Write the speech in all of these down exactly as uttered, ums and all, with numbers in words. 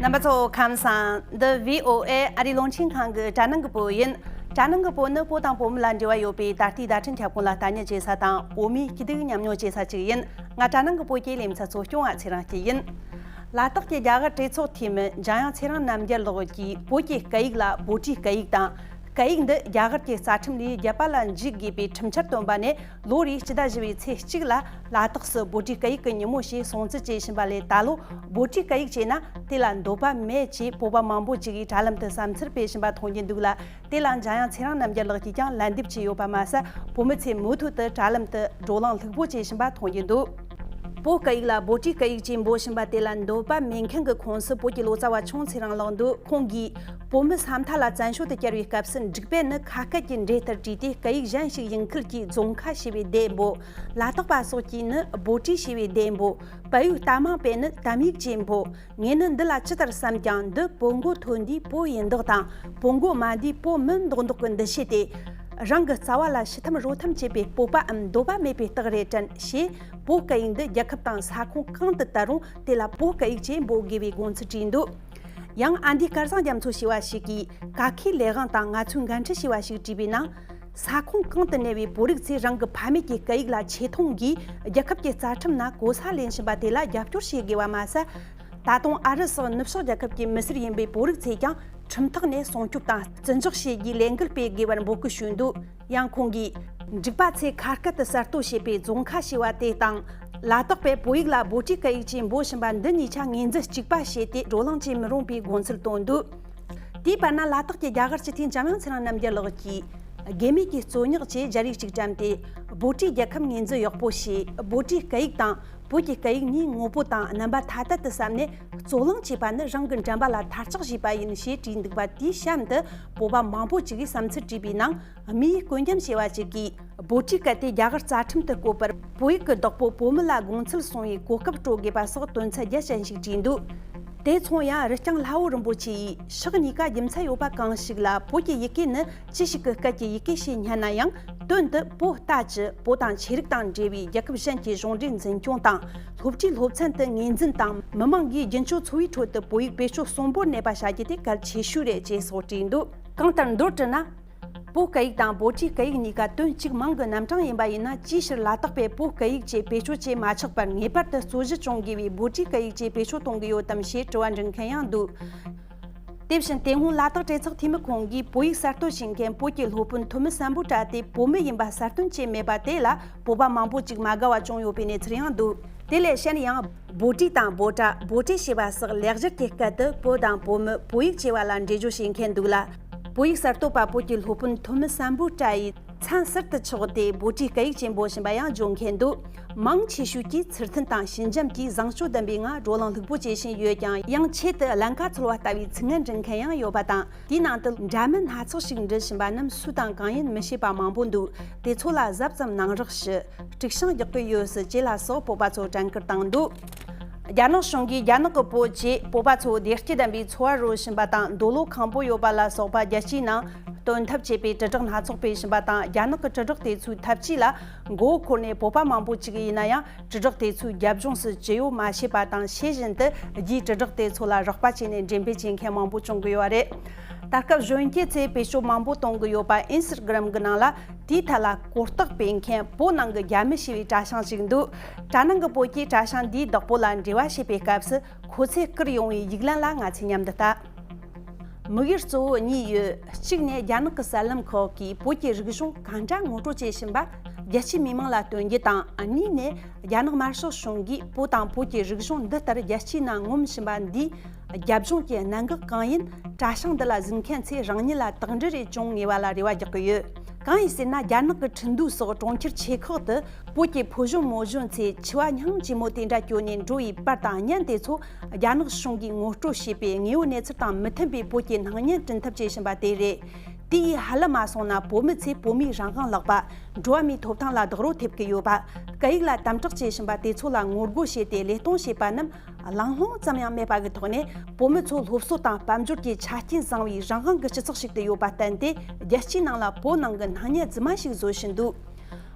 རྣམ་པ་ཚོ་ཁམས་བཟང་། འདི་བྷི་ཨོ་ཨེ་ཨ་རིའི་རླུང་འཕྲིན་ཁང་གི་དྲ་ནང་གི་བོད་ཡིན། དྲ་ནང་གི་བོད་ནི་བོད་དང་བོད་མི་ལ་འབྲེལ་བ་ཡོད་པའི་ད་ལྟའི་བརྡ་འཕྲིན་ཁྱབ་ཁོངས་ལ་ལྟ་ཉན་བྱེད་ས་དང་བོད་མིའི་སྐྱིད་སྡུག་མཉམ་མྱོང་བྱེད་ས་ཅིག་ཡིན། ང་དྲ་ནང་གི་བོད་ཀྱི་ལེ་ཚན་གཙོ་སྐྱོང་བ་ཚེ་རིང་སྐྱིད་ཡིན། ལ་དྭགས་ཀྱི་རྒྱ་གར་གྲོས་ཚོགས་འཐུས་མི་འཇམ་དབྱངས་ཚེ་རིང་རྣམ་རྒྱལ་ལགས་ཀྱིས་བོད་ཀྱི་སྐད་ཡིག་ལ་བྷོ་ཊིའི་སྐད་ཡིག་དང་། སྐད་ཡིག་འདི་རྒྱ་གར་གྱི་རྩ་ཁྲིམས་ལས་རྒྱུད་པ་ལ་འཇུག་དགོས་པའི་ཁྲིམས་འཆར་བཏོན་པ་ནས་ལོ་རེའི་སྤྱི་ཟླ་བཞི་པའི་ཚེས་གཅིག་ལ་ལ་དྭགས་སུ་བྷོ་ཊིའི་སྐད་ཡིག་གི་ཉིན་མོ་ཞེས་སྲུང་བརྩི་བྱེད་བཞིན་པ་ལས། ད་ལོ་བྷོ་ཊིའི་སྐད་ཡིག་བྱས་ན་དེ་ལ་འདོད་པ་མེད་ཅེས་བོད་པ་མང་པོ་ཅིག་གིས་དྲ་ལམ་དུ་བསམ་ཚུལ་སྤེལ་བཞིན་པ་མཐོང་རྒྱུ་འདུག་ལ། དེ་ལ་འཇམ་དབྱངས་ཚེ་རིང་རྣམ་རྒྱལ་ལགས་ཀྱིས་ཀྱང་ལན་འདེབས་བྱས་ཡོད་པ་མ་ཟད། བོད་མི་ཚོས་མུ་མཐུད་དུ་དྲ་ལམ་དུ་བགྲོ་གླེང་ལྷུག་པོ་བྱེད་བཞིན་པ་མཐོང་རྒྱུ་འདུག་བོད་སྐད་ཡིག་ལ་བྷོ་ཊིའི་སྐད་ཡིག་ཅེས་འབོད་བཞིན་པ་དེ་ལ་འདོད་པ་མེད་མཁན་གྱི་ཁོངས་སུ་བོད་ཀྱི་ལོ་ཙཱ་བ་ཆུང་ཚེ་རིང་ལགས་འདུག་ཁོང་གིས་བོད་མི་ས་མཐའ་ལ་བཙན་བྱོལ་དུ་བསྐྱལ་བའི་སྐབས་སུ་འབྲུག་པས་ནི་ཁ་སྐད་ཀྱི་འགྲོས་ལྟར་བྲིས་ཏེ་སྐད་ཡིག་གཞན་ཞིག་ཡིན་ཁུལ་གྱིས་རྫོང་ཁ་ཞེས་པའི་སྡེ་འབོད། ལ་དྭགས་པ་སོགས་ཀྱིས་ནི་བྷོ་ཊི་ཞེས་པའི་སྡེ་འབོད། བལ་ཡུལ་རྟ་མང་པས་ནི་དམ་ཡིག་ཅེས་འབོད། ངས་ནི་འདི་ལ་ཅི་ལྟར་བསམ་ཀྱང་། འདི་བོད་མགོ་ཐོན་དུས་བོད་ཡིན་མདོག་དང་། བོད་མགོ་མ་དུས་བོད་མིན་མདོག་མདོག་གི་འདུ་ཤེས་ཏེ། རང་གི་རྩ་བ་ལ་ཤི་འཐམ་རོ་འཐམ་བྱེད་པའི་སྤོབས་པའམ་འདོད་པ་མེད་པའི་རྟགས་རེད་དྲན་ཞེས། བོད་སྐད་ཡིག་འདི་རྒྱལ་ཁབ་དང་ས་ཁོངས་གང་དུ་དར་རུང་དེ་ལ་བོད་སྐད་ཡིག་ཅེས་འབོད་དགོས་པའི་དགོངས་ཚུལ་བྲིས་འདུག་ཡང་ཨ་འདི་སྐལ་བཟང་རྒྱ་མཚོ་ཞེས་པ་ཞིག་གིས་ཀ་ཁའི་ལས་དབང་དང་ང་ཚོའི་འགན་འཁྲི་ཞེས་པ་ཞིག་བྲིས་པའི་ནང་། ས་ཁོངས་གང་དུ་གནས་པའི་བོད་རིགས་ཚོས་རང་གི་ཕ་མེས་ཀྱི་སྐད་ཡིག་ལ་ཆེ་མཐོང་གིས་རྒྱལ་ཁབ་ཀྱི་རྩ་ཁྲིམས་ནང་གོ་ས་ལེན་བཞིན་པ་དེ་ལ་རྒྱབ་སྐྱོར་བྱེད་དགོས་པ་མ་ཟད། ད་དུང་ཨ་རི་སོགས་ནུབ་ཕྱོགས་རྒྱལ་ཁབ་ཀྱི་མི་སེར་ཡིན་པའི་བོད་རིགས་ཚོས་ཀྱང་ཁྲིམས་ཐོག་ནས་སྲུང་སྐྱོབ་དང་བརྩི་འཇོག་བྱེད་རྒྱུའི་ལས་འགུལ་སྤེལ་དགོས་པར་འབོད་སྐུལ་ཞུས་འདུག་ཡང་ཁོང་གིས་འབྲུག་པ་ཚོས་ཁ་སྐད་དུ་གསར་གཏོད་བྱས་པའི་རྫོང་ཁ་ཞེས་པ་དེ་དང་། ལ་དྭགས་པས་བོད་ཡིག་ལ་བྷོ་ཊི་སྐད་ཡིག་ཅེས་འབོད་བཞིན་པ་འདི་གཉིས་ཆ་ངོས་འཛིན་གཅིག་པ་བྱས་ཏེ་བགྲོ་གླེང་བྱེད་མི་རུང་པའི་དགོངས་ཚུལ་བཏོན་འདུག་དེའི་བར་ན་ལ་དྭགས་ཀྱི་རྒྱ་གར་སྤྱི་འཐུས་འཇམ་དབྱངས་ཚེ་རིང་རྣམ་རྒྱལ་ལགས་ཀྱིས། དགོས་མེད་ཀྱི་རྩོད་རྙོག་ཅེས་སྦྱར་ཡིག་ཅིག་བཀྲམ་སྟེ། བྷོ་ཊིའི་རྒྱལ་ཁབ་ངོས་འཛིན་ཡག་པོ་བྱས། བྷོ་ཊིའི་སྐད་ཡིག་དང་བོད་ཀྱི་སྐད་ཡིག་གཉིས་ངོ་བོ་དང་རྣམ་པ་ཐ་དད་དུ་བསམ་ནས་རྩོད་གླེང་བྱས་པ་ནི་རང་གི་འགྲམ་པ་ལ་ཐལ་ལྕག་བྱས་པ་ཡིན་ཞེས་བྲིས་འདུག་པ། དེའི་གཤམ་དུ་བོད་པ་མང་པོ་ཅིག་གིས་བསམ་ཚུལ་བྲིས་པའི་ནང་། མིའི་སྐུ་འགྱམ་ཞེས་པ་ཅིག་གིས། བྷོ་ཊིའི་སྐད་དེ་རྒྱ་གར་རྩ་ཁྲིམས་དུ་བཀོད་པར། བོད་ཡིག་གི་བདག་པོ་བོད་མི་ལ་དགོངས་ཚུལ་གསུང་བའི་གོ་སྐབས་སྤྲོད་དགོས་པ་སོགས་དོན་ཚན་བརྒྱད་ཅན་ཞིག་བྲིས་འདུག་དེ་མཚུངས་ཡང་རི་སྐྱང་ལྷ་བོ་རིན་པོ་ཆེ་ཡིས། ཕྱོགས་གཉིས་ཀ་རྒྱུ་མཚན་ཡོད་པ་གང་ཞིག་ལ་བོད་ཀྱི་ཡི་གེ་ནི་ཅི་ཞིག་གི་སྐད་ཀྱི་ཡི་གེ་ཞེས་སྙམ་ན་ཡང་། དོན་དུ་བོད་ལྟ་ཅི། བོད་དང་ཆོས་རིག་དང་འབྲེལ་བའི་རྒྱལ་ཁབ་གཞན་གྱི་གཞུང་འབྲེལ་འཛིན་སྐྱོང་དང་། སློབ་གྲྭའི་སློབ་ཚན་དུ་ངོས་འཛིན་དང་། མི་མང་གིས་རྒྱུན་སྤྱོད་འཚོ་བའི་ཁྲོད་དུ་བོད་ཡིག་བེད་སྤྱོད་གསོན་པོར་གནས་པ་བྱ་རྒྱུ་དེ་གལ་ཆེ་ཤོས་རེད་ཅེས་སོགས་བྲིས་འདུག་གང་ལྟར་མདོར་དྲིལ་ན། བོད་སྐད་ཡིག་དང་བྷོ་ཊིའི་སྐད་ཡིག་གཉིས་ཀ་དོན་གཅིག་མིང་གི་རྣམ་གྲངས་ཡིན་པ་ཡིན་ན། ཅིའི་ཕྱིར་ལ་དྭགས་པས་བོད་སྐད་ཡིག་ཅེས་བེད་སྤྱོད་བྱེད་མ་ཆོག་པར་ངེས་པར་དུ་རྩོད་གཞི་བྱུང་དགོས་པའི་བྷོ་ཊིའི་སྐད་ཡིག་ཅེས་བེད་སྤྱོད་གཏོང་གི་ཡོད་དམ་ཞེས་དྲི་བ་འདྲི་མཁན་ཡང་འདུག་དེ་བཞིན་དེ་སྔོན་ལ་དྭགས་གྲོས་ཚོགས་འཐུས་མི་ཁོང་གིས་བོད་ཡིག་གསར་གཏོད་བྱེད་མཁན་བོད་ཀྱི་སློབ་དཔོན་ཐོན་མི་སམ་བྷོ་ཊ་དེ་བོད་མི་ཡིན་པ་གསལ་སྟོན་བྱས་མེད་པ་དེ་ལ་བོད་པ་མང་པོ་ཅིག་མ་དགའ་བ་བྱུང་ཡོད་པའི་གནས་ཚུལ་ཡང་འདུག་དེ་ལས་གཞན་ཡང་། བྷོ་ཊི་དང་བྷོ་ཊ། བྷོ་ཊི་ཞེས་པ་སོགས་ལེགས་སྦྱར་གྱི་སྐད་དུ་བོད་དང་བོད་མི། བོད་ཡིག་ཅེས་པ་ལ་འགྲེལ་བརྗོད་བྱེད་མཁན་འདུག་ལ། བོད་ཡིག་གསར་གཏོད་པ་བོད་ཀྱི་སློབ་དཔོན་ཐོན་མི་སམ་བྷོ་ཊ་ཡིས་མཚན་ཟུར་དུ་ཕྱོགས་ཏེ་བྷོ་ཊིའི་སྐད་ཡིག་ཅེས་འབོད་བཞིན་པ་ཡང་བརྗོད་མཁན་འདུག་མང་ཆེ་ཤོས་ཀྱིས་ཚུལ་མཐུན་དང་ཞི་འཇམ་གྱིས་བཟང་སྤྱོད་ལྡན་པའི་ངང་བགྲོ་གླེང་ལྷུག་པོ་བྱེད་བཞིན་ཡོད་ཀྱང་། ཡང་ཆེད་དུ་ཀླན་ཀ་འཚོལ་བ་ལྟ་བུའི་ཚིག་ངན་འབྲི་མཁན་ཡང་ཡོད་པ་དང་། དེའི་ནང་དུ་འདྲ་མིན་སྣ་ཚོགས་ཤིག་འབྲི་བཞིན་པ་རྣམས་སུ་དང་གང་ཡིན་མི་ཤེས་པ་མང་པོ་འདུག་དེ་ཚོ་ལ་གཟབ་ཙམ་གནང་རོགས་ཞུ། དཀྲུག་ཤིང་རྒྱག་གི་ཡོད་སྲིད་ཅེས་ལ་སོགས་བོད་པ་ཚོ་དྲན་སྐུལ་བཏང་འདུག་རྒྱ་ནག་གཞུང་གིས་རྒྱ་ནག་གི་བོད་ཀྱི་བོད་པ་ཚོ་བདེ་སྐྱིད་ལྡན་པའི་འཚོ་བ་རོལ་བཞིན་པ་དང་། འདོད་བློ་ཁེངས་པོ་ཡོད་པ་ལ་སོགས་པ་རྒྱལ་སྤྱིའི་ནང་སྟོན་ཐབས་བྱེད་པའི་དྲིལ་བསྒྲགས་སྣ་ཚོགས་སྤེལ་བཞིན་པ་དང་། རྒྱ་ནག་གི་དྲིལ་བསྒྲགས་དེ་ཚོའི་ཐབས་ཇུས་ལ་མགོ་བོ་འཁོར་ནས་བོད་པ་མང་པོ་ཅིག་ཡིན་ན་ཡང་། དྲིལ་བསྒྲགས་དེ་ཚོའི་རྒྱབ་ལྗོངས་སུ་ཇི་ཡོད་མ་ཤེས་པ་དང་། ཤེས་བཞིན་དུ་རྒྱུའི་དྲིལ་བསྒྲགས་དེ་ཚོ་ལ་རོགས་པ་བྱས་ནས་འགྲེམས་སྤེལ་བྱེད་མཁན་མང་པོ་བྱུང་གི་ཡོད་པ་རེད། ད་སྐབས་གཞོན་སྐྱེས་ཚོས་བེད་སྤྱོད་མང་པོ་གཏོང་གི་ཡོད་པ་ཨིན་སི་ཊ་གྷི་རམ་གྱི་ནང་ལ་དེའི་ཐད་ལ་གོ་རྟོགས་སྤེལ་མཁན་བོད་ནང་གི་རྒྱ་མི་ཞེས་པའི་དྲ་བྱང་ཞིག་འདུག་དྲ་ནང་གི་བོད་ཀྱི་དྲ་བྱང་འདིའི་བདག་པོ་ལ་འབྲེལ་བ་བྱེད་པའི་སྐབས་སུ་ཁོ་ཚོས་བསྐུར་ཡོང་བའི་ཡིག་ལན་ལ་ང་ཚོས་མཉམ་དུ་ལྟ། དམིགས་ཡུལ་གཙོ་བོ་གཉིས་ཡོད། གཅིག་ནས་རྒྱ་ནག་གི་གསར་ལམ་ཁག་གིས་བོད་ཀྱི་རིག་གཞུང་གང་འདྲ་ངོ་སྤྲོད་བྱེད་བཞིན་པ་རྒྱལ་སྤྱིའི་མི་མང་ལ་སྟོན་རྒྱུ་དང་། གཉིས་ནས་རྒྱ་ནག་དམར་ཤོག་གཞུང་གིས་བོད་དང་བོད་ཀྱི་རིག་གཞུང་འདི་ལྟར་རྒྱལ་སྤྱིའི་ནང་ངོམ་བཞིན་པ་འདིའི་རྒྱབ་ལྗོངས་ཀྱི་གནད་འགག་གང་ཡིན་དྲ་བྱང་འདི་ལ་གཟིགས་མཁན་ཚོས་རང་ཉིད་ལ་དག་འབྲེལ་རེ་བྱུང་ངེས་པ་ལ་རེ་བ་རྒྱག་གི་ཡོད། གང་ཡིན་ཟེར་ན། རྒྱ་ནག་གི་ཁྲིན་ཏུའུ་སོགས་གྲོང་ཁྱེར་ཆེ་ཁག་ཏུ་བོད་ཀྱི་ཕོ་གཞོན་མོ་གཞོན་ཚོས་འཆི་བ་སྙིང་རྗེ་མོ་དེ་འདྲ་བསྐྱོན་ནས་འགྲོ་བའི་པར་དང་བརྙན་དེ་ཚོ་རྒྱ་ནག་གཞུང་གིས་ངོ་སྤྲོད་བྱས་པའི་དངོས་ཡོད་གནས་ཚུལ་དང་མི་མཐུན་པའི་བོད་ཀྱི་སྣང་བརྙན་བསྐྲུན་ཐབས་བྱེད་བཞིན་པ་དེ་རེད། དེ་ཡིས་ཧ་ལམ་མ་སོང་ན་བོད་མི་ཚོས་བོད་མིའི་རང་དབང་ལག་པ། འགྲོ་བ་མིའི་ཐོབ་ཐང་ལ་རྡོག་རོལ་ཐེབས་ཀྱི་ཡོད་པ། སྐད་ཡིག་ལ་དམ་དྲག་བྱེད་བཞིན་པ་དེ་ཚོ་ལ་ངོ་རྒོལ་བྱས་ཏེ་ལས་གཏོང་བྱས་པ་རྣམས་གླེང་སློང་ཙམ་ཡང་མེད་པ་གི་ཐོག་ནས། བོད་མི་ཚོ་སློབ་གསོ་དང་དཔལ་འབྱོར་གྱི་ཆ་རྐྱེན་བཟང་བའི་རང་དབང་གི་སྤྱི་ཚོགས་ཤིག་ཏུ་ཡོད་པ་བསྟན་ཏེ། རྒྱལ་སྤྱིའི་ནང་ལ་བོད་ནང་གི་སྣང་བརྙན་རྫུན་མ་ཞིག་བཟོ་བཞིན་འདུག་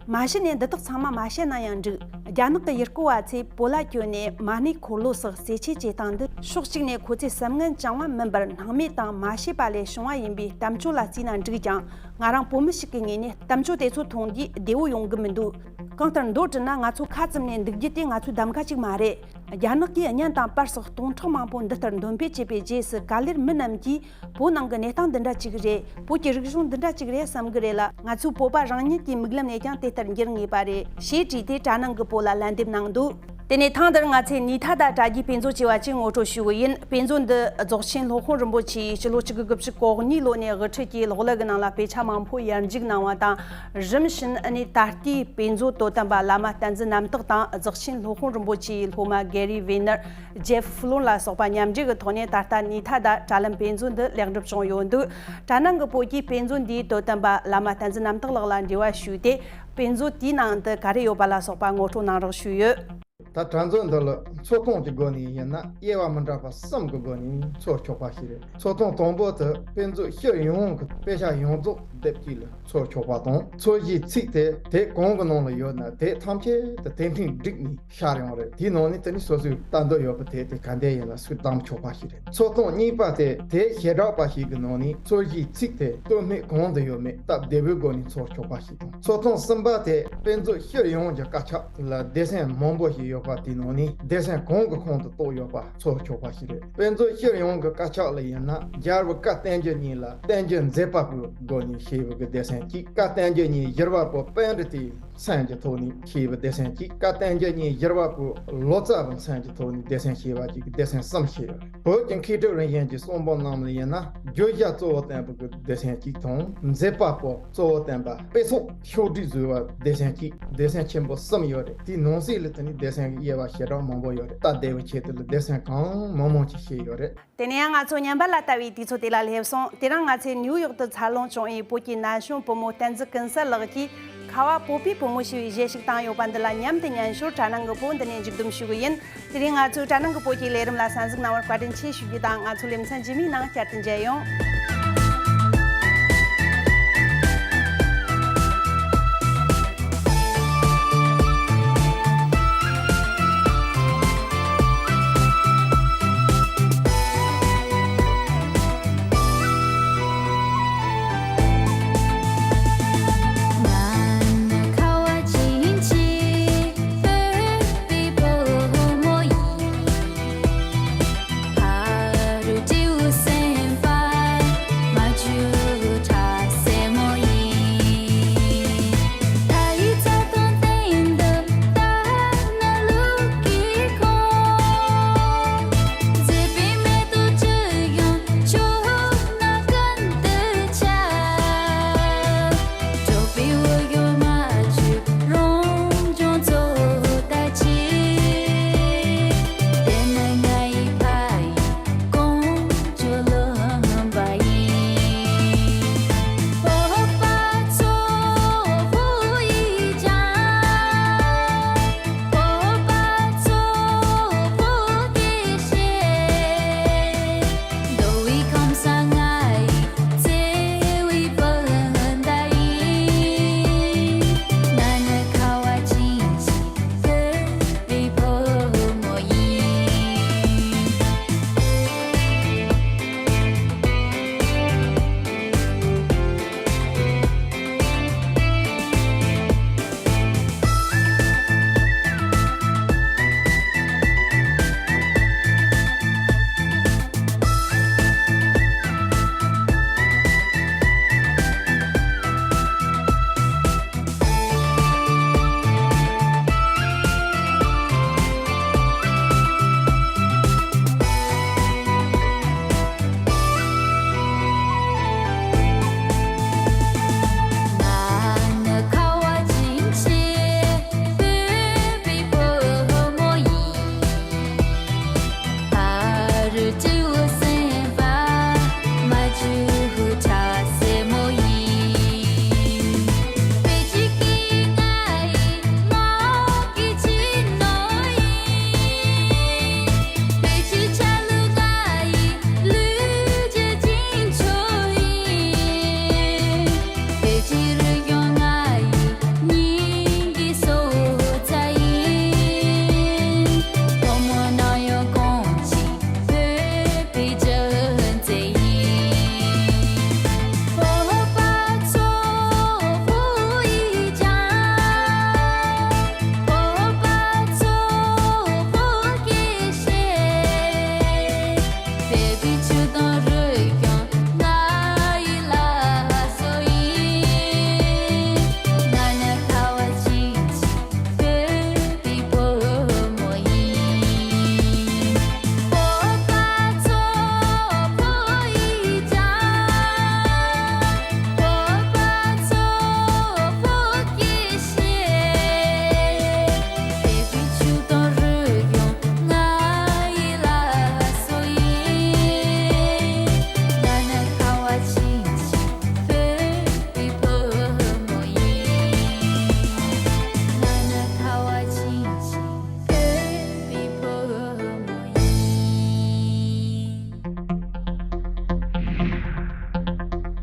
མ་གཞི་ནས་འདི་དག་ཚང་མ་མ་བཤད་ན་ཡང་འགྲིག་རྒྱ་ནག་གི་ཡུལ་སྐོར་བ་ཚོས་བོད་ལ་བསྐྱོད་ནས་མ་ཎི་འཁོར་ལོ་སོགས་རྩེད་ཆས་བྱེད་སྟངས་འདི་ཕྱོགས་གཅིག་ནས་ཁོ་ཚོས་བསམ་ངན་བཅངས་པ་མིན་པར་སྣང་མེད་དང་མ་ཤེས་པ་ལས་བྱུང་བ་ཡིན་པའི་གཏམ་བརྗོད་ལ་བརྩིས་ན་འགྲིག་ཀྱང་། ང་རང་བོད་མི་ཞིག་གི་ངོས་ནས་གཏམ་བརྗོད་དེ་ཚོ་མཐོང་དུས་བདེ་བོ་ཡོང་གི་མི་འདུག་གང་ལྟར་མདོར་དྲིལ་ན། ང་ཚོ་ཁ་བཙུམ་ནས་འདུག་རྒྱུ་དེ་ང་ཚོའི་གདམ་ག་ཅིག་མ་རེད། རྒྱ་ནག་གིས་གཉན་དང་པར་སོགས་སྟོང་ཕྲག་མང་པོ་འདི་ལྟར་འདོན་སྤེལ་བྱས་པའི་རྗེས་སུ། ག་ལེར་མི་རྣམས་ཀྱིས་བོད་ནང་གི་གནས་སྟངས་འདི་འདྲ་ཅིག་རེད། བོད་ཀྱི་རིག་གཞུང་འདི་འདྲ་ཅིག་རེད་བསམ་གི་རེད་ལ། ང་ཚོའི་བོད་པ་རང་ཉིད་ཀྱི་མིག་ལམ་ནས་ཀྱང་དེ་ལྟར་འགྱུར་ངེས་པ་རེད། ཞེས་བྲིས་ཏེ་དྲ་ནང་གི་བོད་ལ་ལན་འདེབས་གནང་འདུག་དེ་ནས་ཐེངས་འདིར་ང་ཚོས་ནུས་མཐའ་དང་དྲ་རྒྱའི་དཔེ་མཛོད་ཅེས་པ་ཅིག་ངོ་སྤྲོད་ཞུ་གི་ཡིན། དཔེ་མཛོད་འདི་རྫོགས་ཆེན་སློབ་དཔོན་རིན་པོ་ཆེས་ཕྱི་ལོ་ཆིག་དགུ་དགུ་བཅུ་གོ་གཉིས་ལོ་ནས་དབུ་ཁྲིད་ཀྱིས་གློག་ཀླད་ཀྱི་ནང་ལ་དཔེ་ཆ་མང་པོ་ཡར་འཇུག་གནང་བ་དང་། རིམ་བཞིན་ཨ་ནི་ད་ལྟའི་དཔེ་མཛོད་དོ་དམ་པ་བླ་མ་བསྟན་འཛིན་རྣམ་དག་དང་། རྫོགས་ཆེན་སློབ་དཔོན་རིན་པོ་ཆེའི་སློབ་མ་གེ་རི་ཝེ་ནར། ཇེབ་ཧྥུ་ལོན་ལ་སོགས་པ་མཉམ་འབྲེལ་གྱི་ཐོག་ནས་ད་ལྟ་ནུས་མཐའ་དང་དྲ་ལམ་དཔེ་མཛོད་འདི་ལེགས་འགྲུབ་བྱུང་ཡོད་འདུག་དྲ་ནང་གི་བོད་ཀྱི་དཔེ་མཛོད་འདིའི་དོ་དམ་པ་བླ་མ་བསྟན་འཛིན་རྣམ་དག་ལགས་ལ་འབྲེལ་བ་ཞུས་ཏེ། དཔེ་མཛོད་དེའི་ནང་དུ་ག་རེ་ཡོད་པ་ལ་སོགས་པ་ངོ་སྤྲོད་གནང་རོགས་ཞུས་ཡོད། ད་དྲ་མཛོད་འདི་ལ་འཚོལ་སྟངས་ཀྱི་སྒོ་ནས་ཡིན་ན། དབྱེ་བ་མི་འདྲ་བ་གསུམ་གྱི་སྒོ་ནས་འཚོལ་ཆོག་པ་ཞིག་རེད། འཚོལ་སྟངས་དང་པོ་དེ་དཔེ་མཛོད་སྤྱི་ཡོངས་ཀྱི་དཔེ་ཆ་ཡོངས་རྫོགས་སྡེབ་གཅིག་ལ་འཚོལ་ཆོག་པ་དང་། འཚོལ་གཞིའི་ཚིག་དེ་དེབ་གང་གི་ནང་ལ་ཡོད་ན་དེ་ཐམས་ཅད་དུ་དེབ་ཕྲེང་བསྒྲིགས་ནས་ཤར་ཡོང་རེད། དེའི་ནང་ནས་དེ་ནི་སོ་སོའི་ལྟ་འདོད་ཡོད་པའི་དེབ་དེ་ག་འདྲ་ཡིན་ན་སུས་བདམས་ཆོག་པ་ཞིག་རེད། འཚོལ་སྟངས་གཉིས་པ་དེ་དེབ་བྱེ་བྲག་པ་ཞིག་གི་ནང་ནས་འཚོལ་གཞིའི་ཚིག་དེ་སྟོད་སྨད་གང་དུ་ཡོད་མེད་སྟབས་བདེ་པོའི་སྒོ་ནས་འཚོལ་ཆོག་པ་ཞིག་དང་། འཚོལ་སྟངས་གསུམ་པ་དེ་དཔེ་མཛོད་སྤྱི་ཡོངས་ཀྱི་དཀར་ཆག་ལ་སྡེ་ཚན་མང་པོ་ཞིག་ཡོད་པ་དེའི་ནང་ནས་སྡེ་ཚན་གང་གི་ཁོངས་སུ་གཏོགས་ཡོད་པ་འཚོལ་ཆོག་པ་ཞིག་རེད། དཔེ་མཛོད་སྤྱི་ཡོངས་ཀྱི་དཀར་ཆག་ལ་ཡིན་ན། རྒྱལ་བ་བཀའ་བསྟན་འགྱུར་གཉིས་ལ་བསྟན་འགྱུར་མཛད་པ་པོའི་སྒོ་ནས་ཞེས་པའི་གི་སྡེ་ཚན་གཅིག་བཀའ་བསྟན་འགྱུར་གཉིས་བསྒྱུར་བ་པོ་པཎྜི་ཏའི་མཚན་གྱི་ཐོག་ནས་ཞེས་པའི་སྡེ་ཚན་གཅིག་བཀའ་བསྟན་འགྱུར་གཉིས་བསྒྱུར་བ་པོའི་ལོ་ཙཱ་བའི་མཚན་གྱི་ཐོག་ནས་སྡེ་ཚན་ཞེས་པ་གཅིག་སྡེ་ཚན་གསུམ་ཞེས་པ་རེད། བོད་ཀྱི་མཁས་གྲུབ་རིམ་བྱོན་གྱི་གསུང་འབུམ་རྣམས་ལ་ཡིན་ན། བརྗོད་བྱ་གཙོ་བོ་བསྟན་པའི་གི་སྡེ་ཚན་གཅིག་དང་། མཛད་པ་པོ་གཙོ་བོ་བསྟན་པ་དཔེ་ཚོགས་ཕྱོགས་སྒྲིག་བཟོ་བའི་སྡེ་ཚན་གཅིག་སྡེ་ཚན་ཆེན་པོ་གསུམ་ཡོད་རེད། དེའི་ནང་གསེས་ལ་དེ་ནི་སྡེ་ཚན་གྱི་དབྱེ་བ་ཞེ་དྲག་མང་པོ་ཡོད་རེད། སྟབས་བདེ་བའི་ཆེད་དུ་ལ་སྡེ་ཚན་གང་མང་མང་ཅིག་ཕྱེས་ཡོད་རེད། དེ་ནས་ཡང་ང་ཚོ་ཉམས་པ་ལ་ལྟ་བའི་དུས་ཚོད་དེ་ལ་སླེབས་སོང་། དེ་རིང་ང་ཚོས་ནིའུ་ཡོག་ཏུ་འཚར་ལོངས་བྱུང་བའི་བོད་ཀྱི་ན་གཞོན་བུ་མོ་བསྟན་འཛིན་ཀུན་གསལ་ལགས་ཀྱིས་ཁ་བ་བོད་པའི་བུ་མོ་ཞེས་པའི་གཞས་ཤིག་བཏང་ཡོད་པ་འདི་ལ་མཉམ་དུ་ཉན་ཞོར། དྲ་ནང་གི་བོད་འདི་ནས་མཇུག་བསྡོམས་ཞུ་གི་ཡིན། དེ་རིང་ང་ཚོའི་དྲ་ནང་གི་བོད་ཀྱི་ལས་རིམ་ལ་གསན་གཟིགས་གནང་བར་བཀའ་དྲིན་ཆེ་ཞུ་རྒྱུ་དང་། ང་ཚོ་ལེ་ཚན་རྗེས་མའི་ནང་བསྐྱར་དུ་མཇལ་ཡོང་།